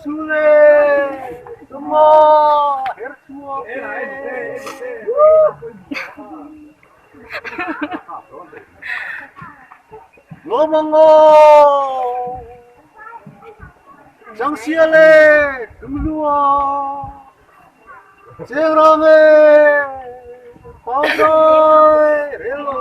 Sul e, Tuma herchhuak e. Lawm ang aw, Changsial e, Tumlua, Chengrang e, Pauzai, Rel aw.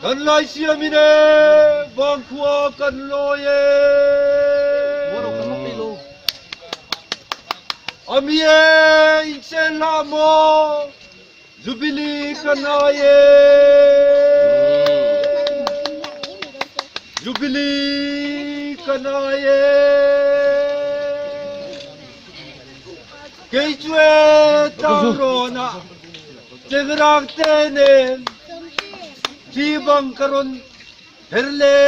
Kan lai siamin e vangkhua kan lawi e. Ami e inchen hlah maw Jubilee kan ai e. Jubilee kan ai e. Kei chu e tlangrawn ah Chengrang te nen thi bang ka rawn her le.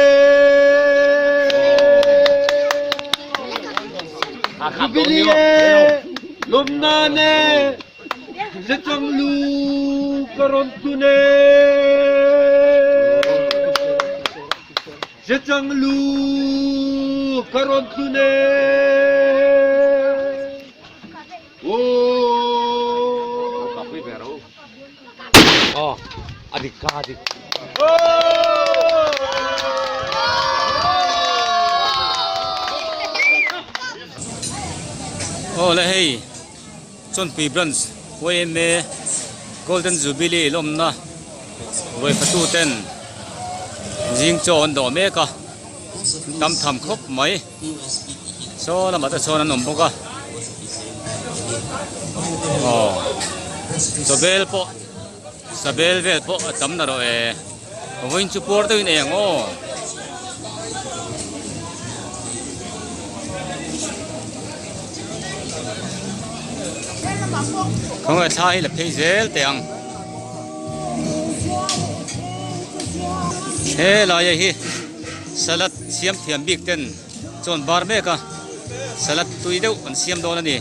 Jubilee e lawmnak e Sechang lu ka rawn tun e. Sechang lu ka rawn tun e. Aw le hei Chawnpui Branch yma Golden Jubilee lawmna ruaifatu ten zing chaw an dawh mek a tam tham khawp mai. Saw lamah te chuan an awm bawk a aw chawbel pawh sabel vel pawh a tam na rawh e vawiin chu puar deuhin ei ang aw. Khawngaih thla hi la phei zel teh ang he laia hi. Salad siam thiam bik ten chuan bar mek a, salad tui deuh an siam dawn a ni.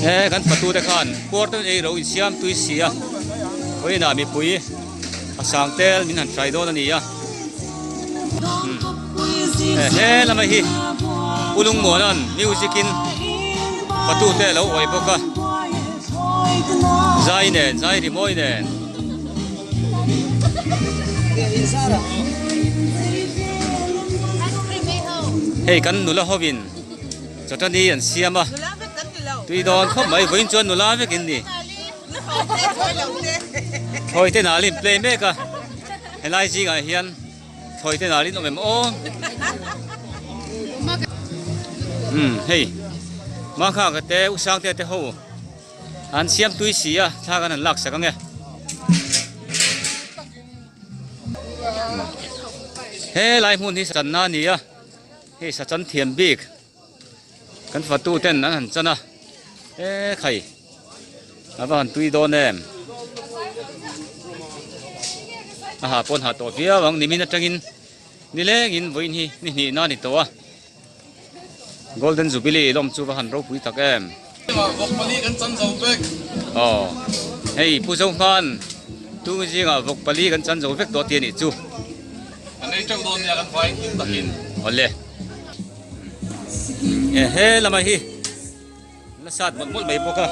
He kan fatu te khan puar deuhin ei ro insiam tui si a, vawiinah mipui a sang tel min han hrai dawn a ni a. He lama hi Pu Lungmuana'n music in fatu te a lo awih bawk a, zai nen zai rimawi nen. Hei kan nula hovin chawtani an siam a tui dawn khawp mai vawiin chuan nula vek in ni thawi te nal in play mek a helai zingah hian thawi te nal in awm em aw umm hei Mangkhaka te Usangte te ho. An siam tui si a, thla kan han lak sak ange. He lai hmun hi sachanna a ni a, hei sachan thiam bik kan fatu ten an han chan a, e khai a va han tui dawn em. A ha pawn ha tawh viau ang nimin atangin nilengin vawiin hi ni hnihna a ni tawh a. Golden Jubilee lawm chu va han ropui tak em. Vawk pali kan chan zo vek. Aw hei Pu Zohman tu zingah vawk pali kan chan zo vek tawh tih a nih chu. Kan ei teuh dawn nia kan vai hlim takin. Awle. E he lama hi la sat mawlh mawlh mai bawk a.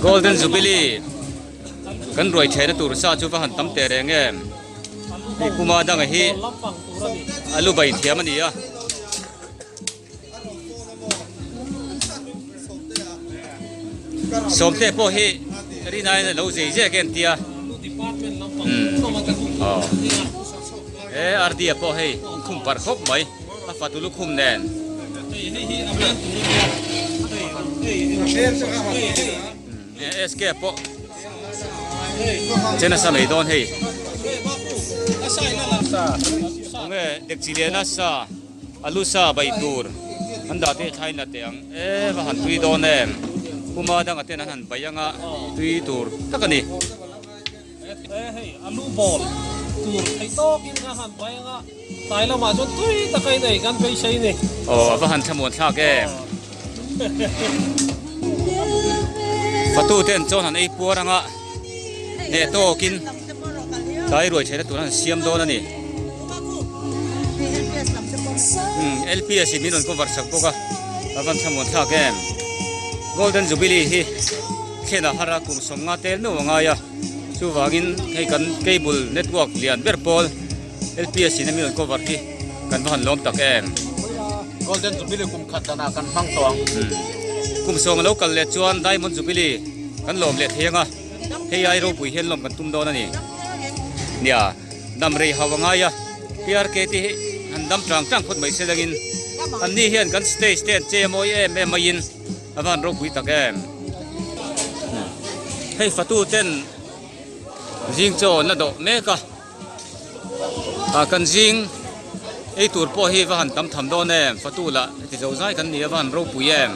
Golden Jubilee kan ruai thehna tur sa chu va han tam teh reng em. Hei puma danga hi a lu bai thiam a ni a. Sawmte pawh hi rinaiin a lo zei zek em tia. Aw. He RD-a pawh hei inkhum parh khawp mai a fatu lukhum nen. SK pawh che nasa mai dawn hei tunge dekchi liana sa alu sa bai tur an dah te thlai la teh ang e va han tui dawn em. Puma danga ten an han bai anga tui tur tak a ni. Hei alu ball tur theih tawkin a han bai anga tlai lamah chuan tui taka in ei kan beisei ni. Aw a va han thlamuan thlak em. Fatu ten chuan han ei puar anga hneh tawkin tlai ruai theihna tur an siam dawn a ni. LPS in min rawn cover sak bawk a, a van thlamuan thlak em. Golden Jubilee hi thlen a har a kum sawmnga tel meuh a ngai a, chuvangin hei kan cable network lian ber pawl LPS in a min rawn cover hi kan va han lawm tak em. Golden Jubilee kum khat danah kan hmang tawh ang. Kum sawm a lo kal leh chuan Diamond Jubilee kan lawm leh thei ang a, hei ai ropui hian lawm kan tum dawn a ni. Nia, dam rei hau a ngai a, PRK te hi han dam tang tang phawt mai se langin anni hian kan stage te an che mawi em em maiin a van ropui tak em. Hei fatu ten zing chaw an la dawh mek a. Ah kan zing ei tur pawh hi va han tam tham dawn em fatu lah heti zo zai kan ni a va han ropui em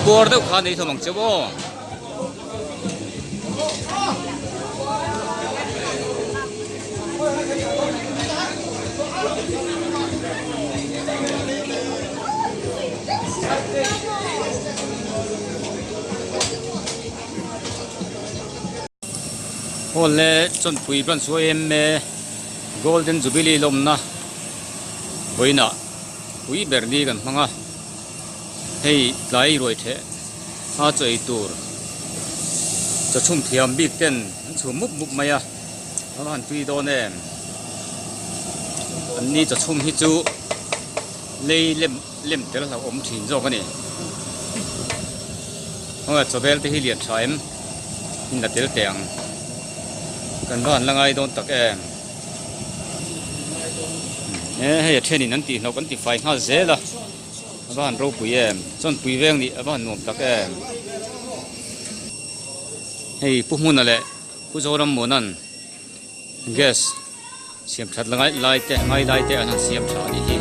puar deuh kha nei thawm ang cheu aw. Hall leh Chawnpui branch yma Golden Jubilee lawmna vawiinah pui ber ni kan hmang a, hei tlai ruai theh a chaw ei tur chaw chhum thiam bik ten an chhum mup mup mai a, a va han tui dawn em an ni chaw chhum hi chu lei lem lem tel hlauhawm thin zawk a ni. Aw chawbel te hi lian tha em in la tel teh ang kan va han la ngai dawn tak em e hei a thenin an tih hnawk an ti fai nghal zel a a va han ropui em chawnpui veng nih a va han nuam tak em hei pu hmuna leh pu Zorammuna'n gas Siam that la lai te ngai lai te an han siam tha a nih hi.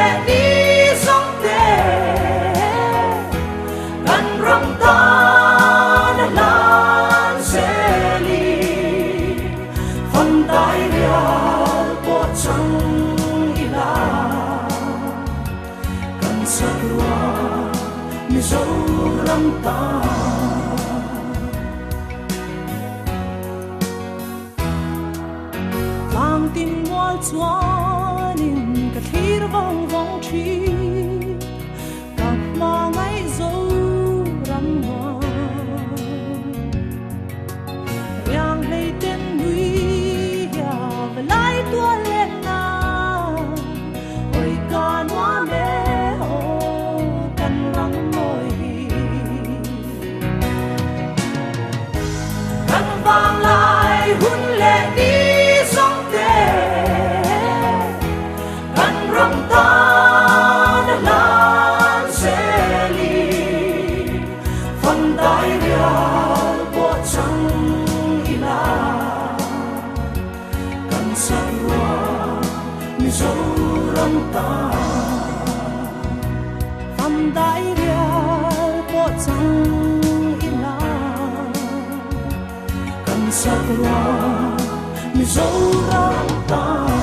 leh ni zawng te kan ram tan a hlan zel i fam dai rial pawh chang ila kan saruak Mizoram tan. Tlang tin mual chuanin ka thlir vawng vawng thin, ka hmangaih Zoram nuam. Riang hlei ten nui hia va lai tual len na, oi ka nuam e aw kan ram mawi hi. Kan vang lai hun leh ni zawng te, kan ram tan a hlan zel i, fam dai rial pawh chang ila, kan saruak Mizoram tan. Fam dai rial pawh chang ila, kan saruak Mizoram tan.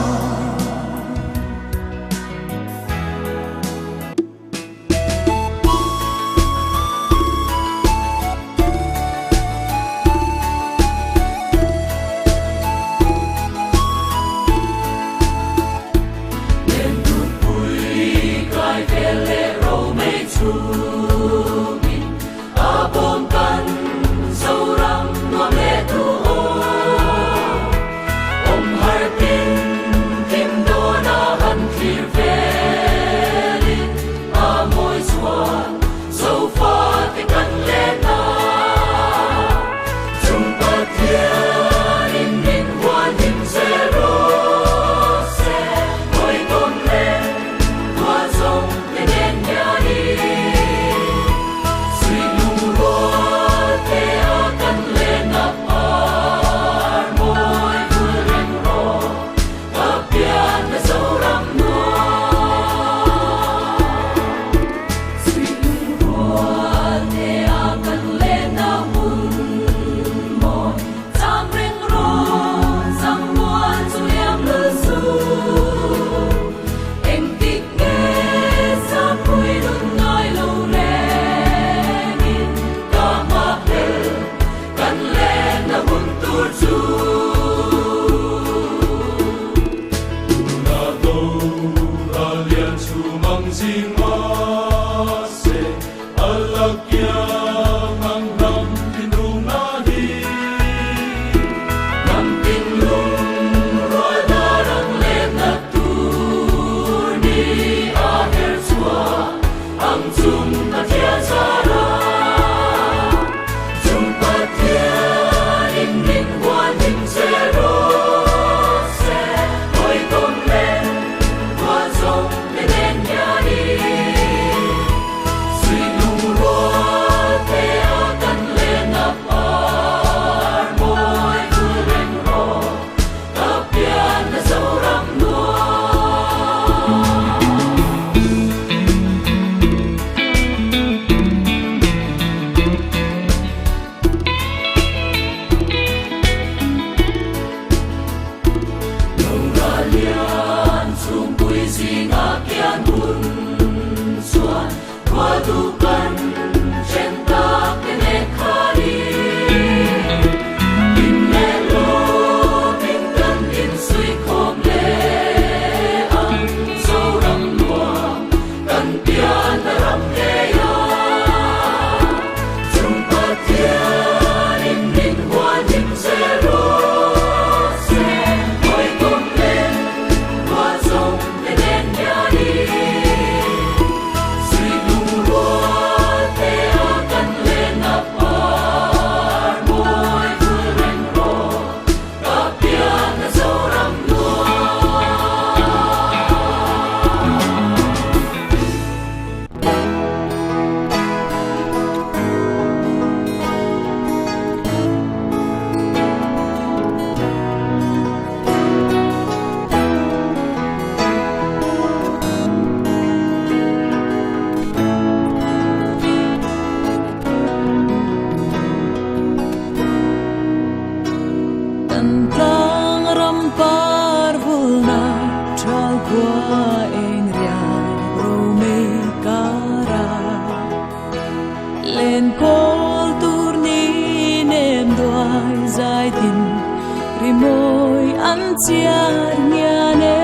chiar ngian e.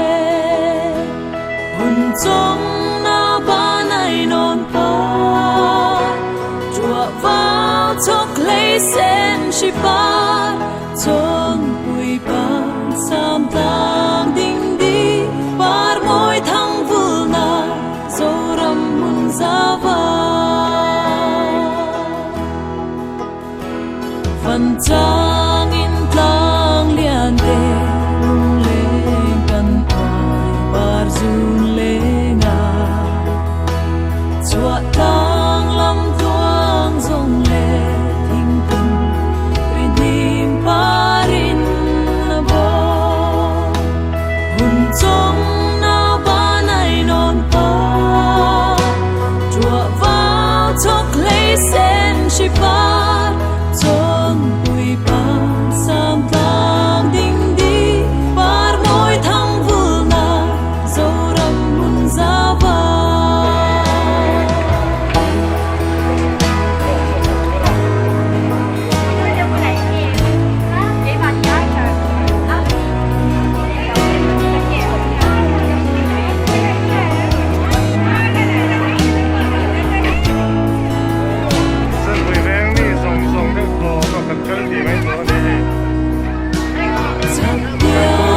Hun chawng na banai nawn par, Chua vau chawk hlei sen hri par, Chawnpui par sam tlang ding di, Par mawi thang vulna Zoram hmun zava. Van changin tlang lian te lungleng kan uai par zun leng a, Chhuah tlang lam tluang zawng leh thingkung ri hnim parin a bawk. Hun chawng na banai nawn par, Chhuah vau chawk hlei sen hri par, Chawnpui par sam tlang ding di, Par mawi thang vulna Zoram hmun zava. Sanpui veng mi zawng zawng deuh tawh a kan kal tih mai tur a ni hei. Kan pu he.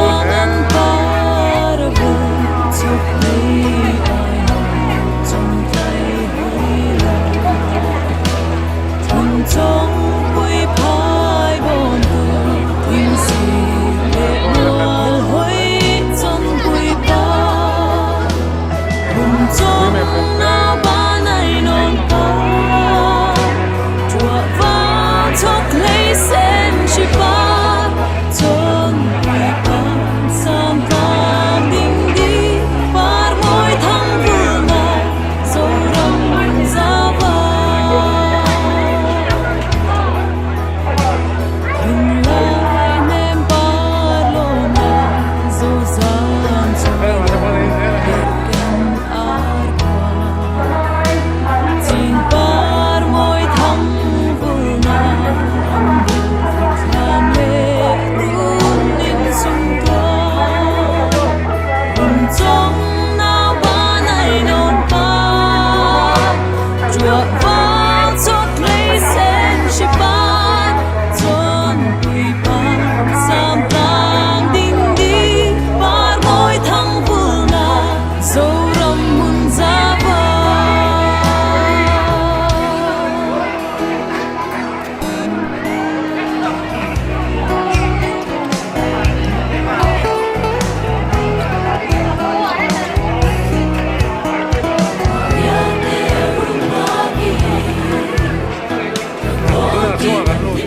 Tunah chungah kan lut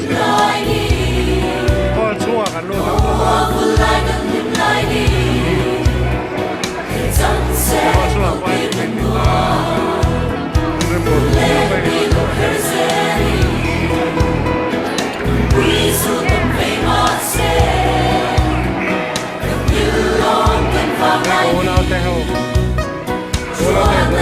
hall chungah kan lut ang hall chungah pawh hei thil ti ta remur khawp a ni. Unau te ho unau te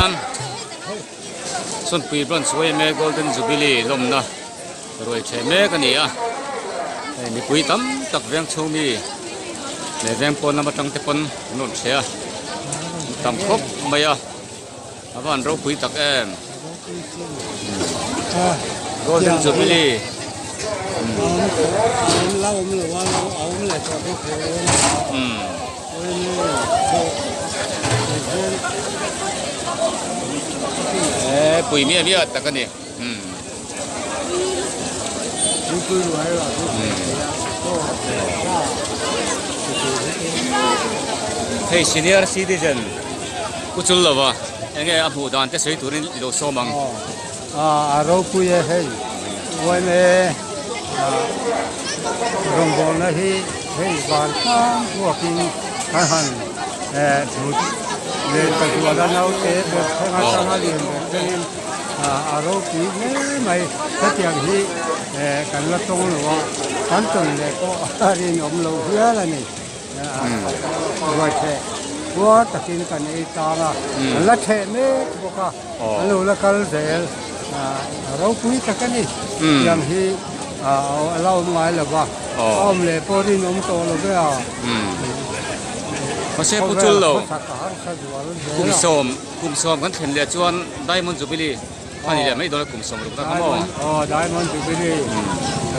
hian Chawnpui branch yma Golden Jubilee lawmna ruai ṭheh mek a ni a, hei mipui tam tak veng chhung mi leh veng pawn lam aṭang te pawn an rawn ṭheh a, an tam khawp mai a, a va han ropui tak em. Golden Jubilee. E pui miah miah tak a ni. Hei senior citizen u chul lova enge a hmuh dan te sawi turin i lo sawm ang. A ropui e hei yma rawngbawlna hi hei van tlang buakin kan han hmu len ta zual a naute ber thleng atanga lian ber thlengin a ropui hle mai hetiang hi kan la tawng lo a kan tawn leh pawh a rinawm loh hial a ni. Ruai theh puar takin kan ei tlang a, an la theh mek bawk a, an lo la kal zel a ropui tak a ni. Tiang hi a la awm ngai lo va, a awm leh pawh rinawm tawh lo ve a. Mahse pu chul lo, kum Kum sawm kan thlen leh chuan Diamond Jubilee a ni leh mai dawn a kum sawm rukna kha maw? Aw Diamond Jubilee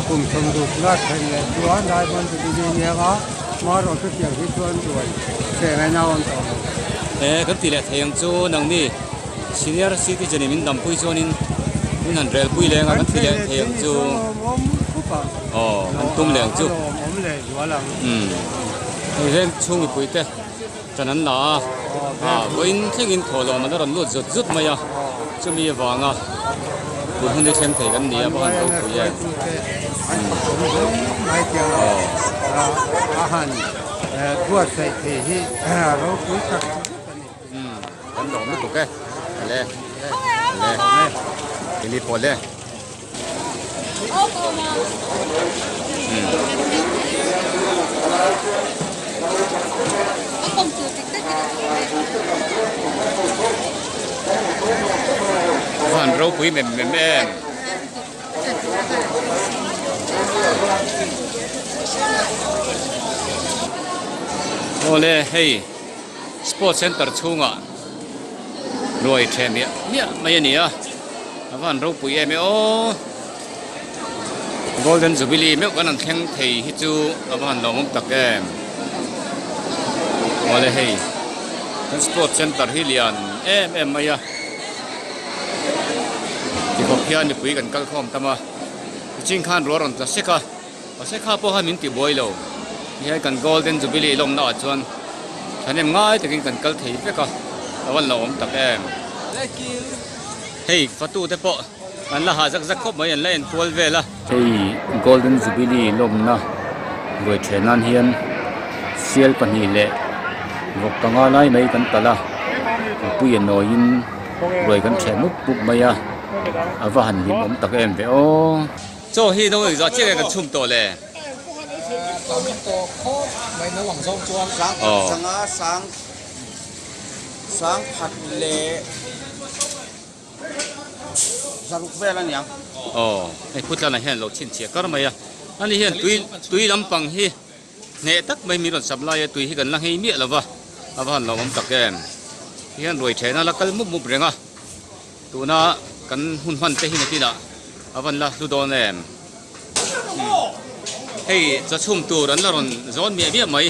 kum sawm rukna thlen leh chuan Diamond Jubilee nia nga hmarawh chutiang hi chuan ruai cheng a inauawm tawh lo. E kan ti leh thei ang chu nangni senior citizen in min dampui chuanin min han relpui leng a kan ti leh thei ang chu. Aw kan tum leh ang chu. Umm hei veng chhung mipui te. Ṭan an la a, ah vawiin thlengin thawhlawm an rawn lut zut zut mai a, chumi avanga tun hun hi thleng thei kan ni a va han ropui em. Umm kan lawm lutuk e, le le tili pawh le. Van ropui mem mem em. Awle hei sports center chhungah ruai ṭheh miah miah mai a ni a. A van ropui em e aw. Golden Jubilee meuh kan han thleng thei hi chu a va han lawmawm tak em. Awle hei kan sport center hi lian em em mai a. Tikhawp hian mipui kan kal khawm tam a. Tichhin khan ruah rawn tla sek a. Mahse kha pawh khan min ti buai lo. Tihian kan Golden Jubilee lawmna ah chuan thahnem ngai takin kan kal thei vek a, a van lo awm tak em. Hei fatu te pawh an la hah zak zak khawp mai an la en kual vel a. Hei Golden Jubilee lawmna ruai then nan hian sial pahnih leh vawk panga lai mai kan talh a, mipui a nawiin ruai kan then mup mup mai a, a va han hlim awm tak em ve aw. Chaw hi no engzah chiah nge kan chhum tawh le? Tam tawh khawp mai no ang zawng chuan. Sang khat sanga sang sang khat leh zaruk vel a niang. Aw hei Putlanah hian lo chhinchhiah kar mai a. Ani hian tui tui lampang hi hneh tak mai min rawn supply a tui hi kan la nghei miah lo va a va han lawmawm tak em. Tihian ruai thehna la kal mup mup reng a. Tuna kan hun hman te hi nakinah a van la hlu dawn em? Hei chaw chhum tur an la rawn zawn miah miah mai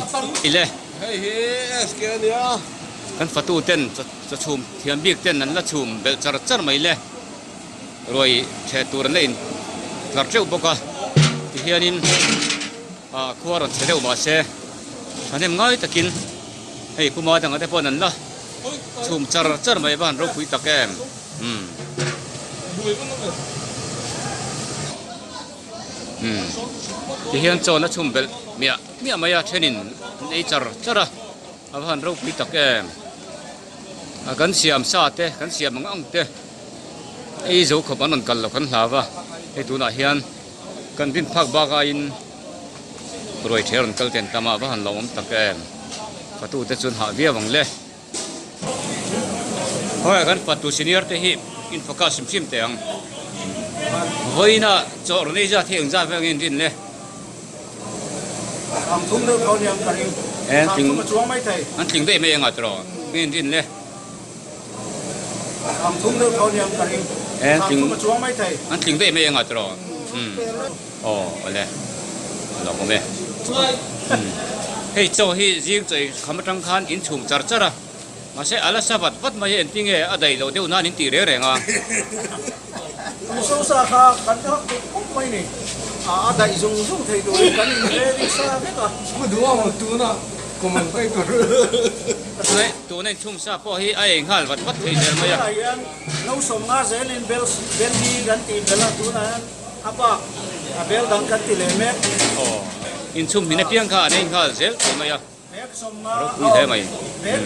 ile. Hei hi SK a nia. Kan fatu ten chaw chhum thiam bik ten an la chhum belh char char mai le. Ruai theh tur an la in tlar teuh bawk a. Tihianin ah khua rawn chhe deuh mahse thahnem ngai takin hei puma dangah te pawh an la. Chhum char char mai va han ropui tak em umm umm tihian chawn a chhum belh miah miah mai a thenin an ei char char a a va han ropui tak em a kan siam sa te kan siam ang ang te ei zo khawp an rawn kal lo kan hlau a hei tunah hian kan rin phak bak aiin. Ruai ṭhe rawn kal ten tam a va han lawmawm tak em? Fatute chuan hah viau ang le. Khawiah kan fatu senior te hi in focus hrim hrim teh ang. Vawiina chaw rawn ei zat hi engzat vel nge in rin le? Ang thum deuh tho aniang ka ring. An Ang thum a chuang mai thei. An tling daih mai anga tiraw nge in rin le? Ang thum deuh tho aniang ka ring. An Ang thum a chuang mai thei. An tling daih mai anga tiraw? Umm aw awle a lo awm e. Hei chaw hi zing chaw ei kham atang khan in chhum char char a. Mahse a la sa vat vat mai a, engtinge a daih loh deuh nan in tih reng reng a. Mizo sa kha kan hak duh khawp mai ni. A daih zung zung thei turin kan in ready sa vek a. Pu duh ang tuna kum an kai tur. Tuna inchhung sa pawh hi a ei nghal vat vat thei zel mai a. Tunah hian no sawmnga zelin bel bel hi kan tih belh a, tunah hian a bak a bel dang kan ti leh mek. Aw, inchhung hmin apiang kha an ei nghal zel thei mai a. Bag sawmnga Ropui hle mai. Bag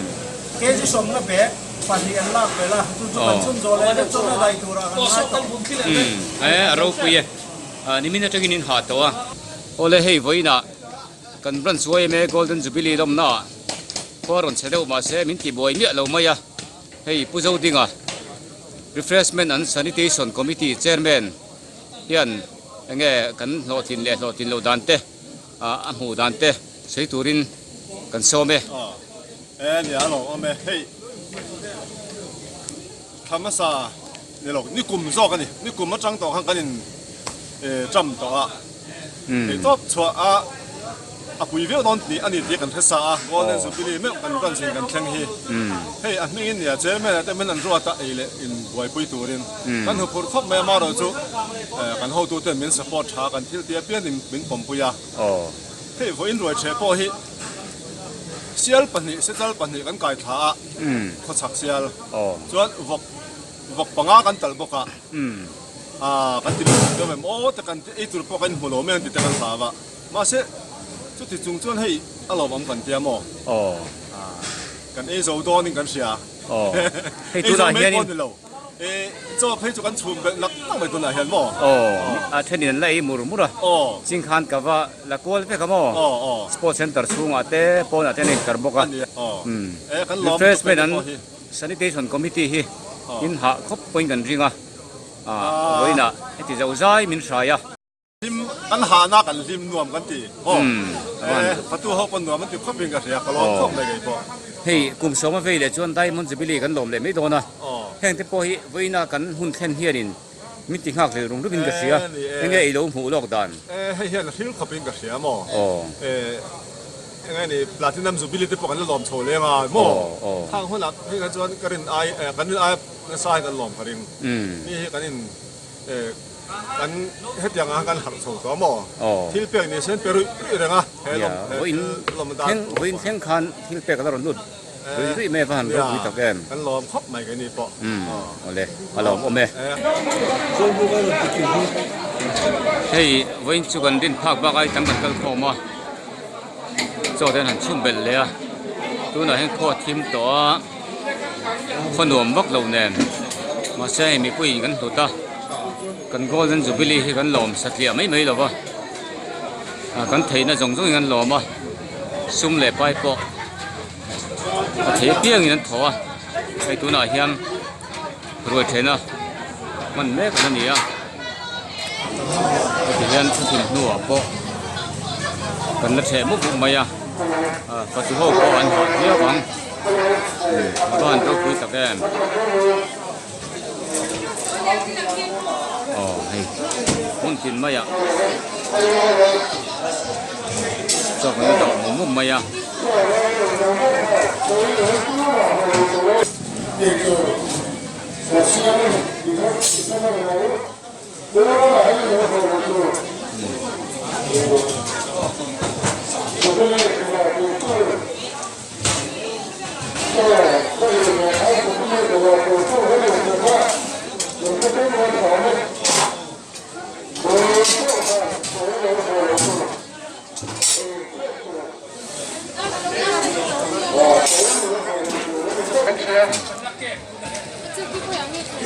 kg sawmnga bag pahnih an lak belh a, chu chu kan chhun zawh leh vek chuan a dai turah kan ngai tawh. Umm e a ropui e, nimin atangin in hah tawh a. Awle hei vawiinah kan branch yma Golden Jubilee lawmna ah khua rawn chhe deuh mahse min ti buai miah lo mai a, hei Pu Zodinga Refreshment and Sanitation Committee Chairman hian enge kan hlawhtlin leh hlawhtlin loh dan te a hmuh dan te sawi turin kan sawm e. E nia a lo awm e, hei thla hmasa ni lo ni kum zawk a ni, ni kum atang tawh khan kan in ṭam tawh a, hei tawp chhuah a a pui viau dawn tih a ni tih kan hre sa a, Golden Jubilee meuh kan branch in kan thleng hi, hei a hming in nia chairman ah te min an ruat a ei leh in buaipui turin kan huphurh khawp mai a, amaherawhchu kan hotu ten min support tha kan thil tih apiang in min pawmpui a. Hei vawiin ruai ṭheh pawh hi sial pahnih, sechal pahnih kan kai thla a, khawchhak sial. Chuan vawk, vawk panga kan talh bawk a. Aa, kan ti lutuk deuh em aw te kan ti, ei tur pawh kan inhmu lo mai ang ti te kan hlau a. Mahse, chuti chung chuan hei a lawmawm kan tia maw? Kan ei zo dawnin kan hria. Hei Ei zo tunah mai hianin. pawh ni lo. E, chaw phei chu kan chhum belh nak nak mai tunah hian maw? Aw, a thenin an la ei mur mur a. Aw. Ching khan ka va la kual vek a maw? Aw, aw. Sports center chhungah te, pawnah te an inkar bawk a. A ni, aw. E, kan lawm lutuk Refreshment hei an pawh hi. Sanitation Committee hi in hah khawp pawhin kan ring a. Aa. Vawiinah heti zo zai min hrai a. Hlim kan hahna kan hlim nuam kan ti maw? E, fatu ho pawh nuam an ti khawpin ka hria, ka lawm khawp mai kei pawh. Hei kum sawma vei leh chuan Diamond Jubilee kan lawm leh mai dawn a, heng te pawh hi vawiina kan hun thlen hianin min ti nghak hlel rum rumin ka hria, enge i lo hmuh lawk dan? E, hei hian a hril khawpin ka hria maw? E, enge ni Platinum Jubilee te pawh kan la lawm chho leng a maw? Khang hunah hei kha chuan ka rin ai, kan rin ai nasa hi kan lawm ka ring, mi hi kan in Kan hetiang ah kan harh chho tawh maw? Thil pek ni sen pe ruih ruih reng a, he lawm he thil lawm dan tur Vawiin thleng khan thil pek a la rawn lut ruih ruih mai a va han ropui tak em? Kan lawm khawp mai keini pawh. Awle, a lawm awm e. Hei vawiin chu kan rin phak bak ai tam kan kal khawm a, chaw te an han chhum belh leh a, tunah hian khaw a thim tawh a. Khaw nuam vak lo nen mahse hei mipuiin kan hlut a kan golden jubilee hi kan lawm satliah mai mai lo va ah kan theihna zawng zawngin kan lawm a sum leh pai pawh a thei apiangin an thaw a hei tunah hian ruai thehna hman mek an ani a heti hian thuthlun hnuah pawh kan la theh mup mup mai a ah fatu ho pawh an hah viau ang a va han ropui tak em aw hei hmun tin maiah chaw kan la dawh mup mup mai a.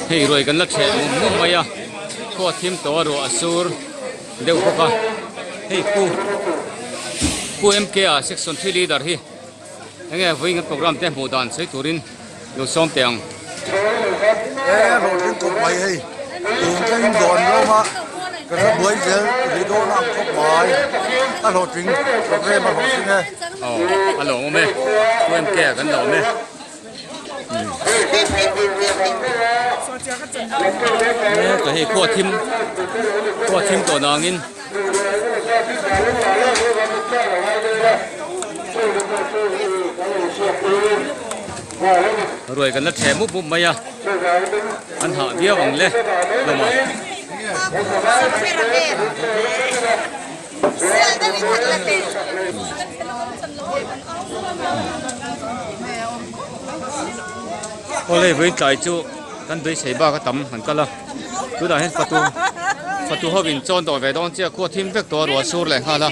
Hei ruai kan la ṭheh mum mum mai a khaw thim tawh a ruah a sur deuh bawk a hei pu pu M_K a section 3 leader hi enge vawiin kan program te hmuh dan sawi turin lo sawm teh ang. E hlawhtling khawp mai hei tun thleng dawn lawm a ka hre buai zel rih dawn ang khawp mai a hlawhtling program a hlawhtling e. Aw a lawmawm e UMK ah kan lawm e. Ka hei khua thim khua thim tawh nangin ruai kan la thleh mup mup mai a an hah viau ang le hlawm a. Awle vawiin tlai chu kan beisei bak a tam han kal a tunah hian fatu fatu ho in chawn tawh ve dawn chiah khua thim vek tawh a ruah sur leh nghal a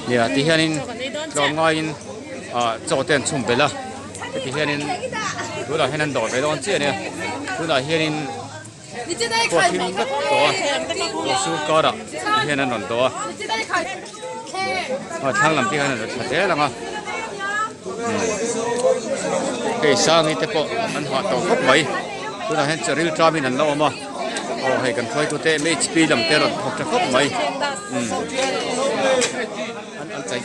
nia ti hianin tlawm ngaiin ah chaw te an chhum belh a heti hianin tunah hian an dawh ve dawn chiah a nia tunah hianin. Khua thim vek tawh a, ruah sur karah ti hian an rawn tawh a, a thlang lam te hian an rawn thla zel ang a, hei sangi te pawh an hah tawh khawp mai, tunah hian ril ṭamin an la awm a, aw hei kan hruaitute mhp lam te rawn thawk ṭha khawp mai umm an an chei.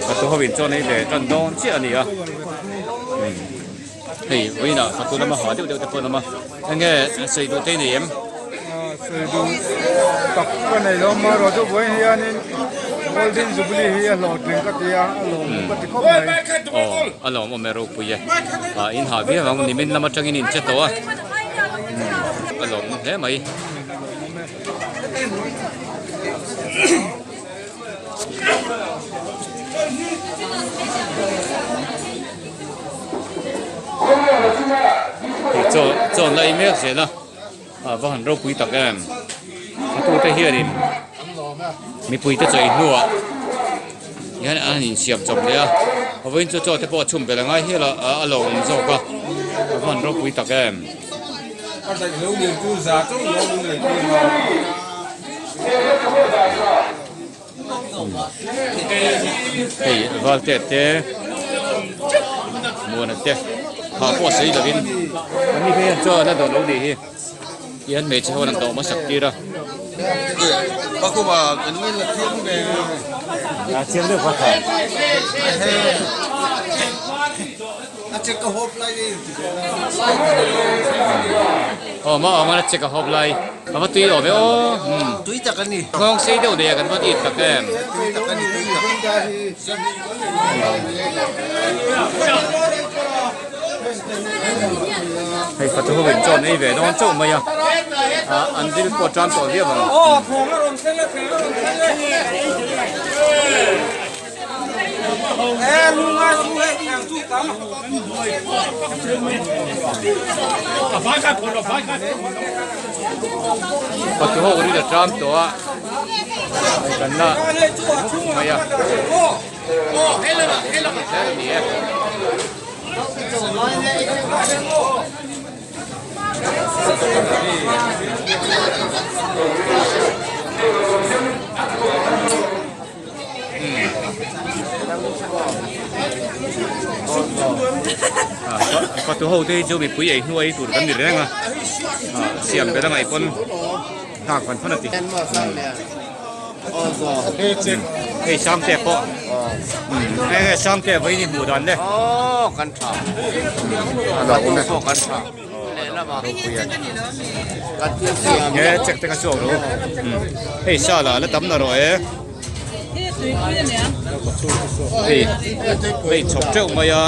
Fatu ho in chuan ei ve tan dawn chiah a ni a hei vawiinah fatu lama ha deuh deuh te pawh an awm a enge sawi duh te i nei em? Sawi duh tak ka nei lo amaherawh chu vawiin hianin Golden Jubilee hi a hlawhtling ka ti a a lawmawm ka ti khawp mai. Aw a lawmawm e ropui e ah in ha viau ang nimin lam atangin in che tawh a a lawmawm hle mai. Chaw chaw an la ei mek zel a a va han ropui tak em a tute hianin mipui te chawi hnuah hian an han insiam chawp leh a a vawiin chu chaw te pawh a chhum belh a ngai hial a a lo awm zawk a a va han ropui tak em. Hei valte te muana te ha pawh sei lovin an ni phei hian chuan a dawh lo nih hi tihian hmeichhe ho an dawh hmasak tir a. Aw mah awm a check a hawp lai a va tui awm e aw tui tak a ni nghawng sei deuh nei a kan va ti tak em tui tak a ni tui tak hei fatu ho in chaw nei ve dawn chauh mai a ah an dil pawh tan tawh viau ang aw thawng a rawn thleng e thawng a rawn thleng e. Fatu ho ri a tram tawh a kan la mai a ni e. Fatu ho te hi chu mipui ei hnuai tur kan ni reng a siam ber a ngaih pawn nghak fan fan a ti hei sangte pawh enge sangte vawiin i hmuh dan le kan tha fatu pawh kan tha He check te kha chhuak rawh u hei sa lah la tam na rawh e hei hei chhawp teuh mai a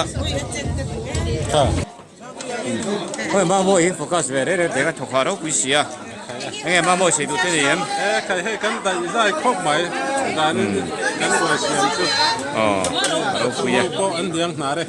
khawi mamawh hi focus ve reng reng teh ka thawk hah ropui si a enge mamawh sei duh te ni em hei kan daih zai khawp mai danin kan buai siam chu aw ropui e pawh an liang hnar e.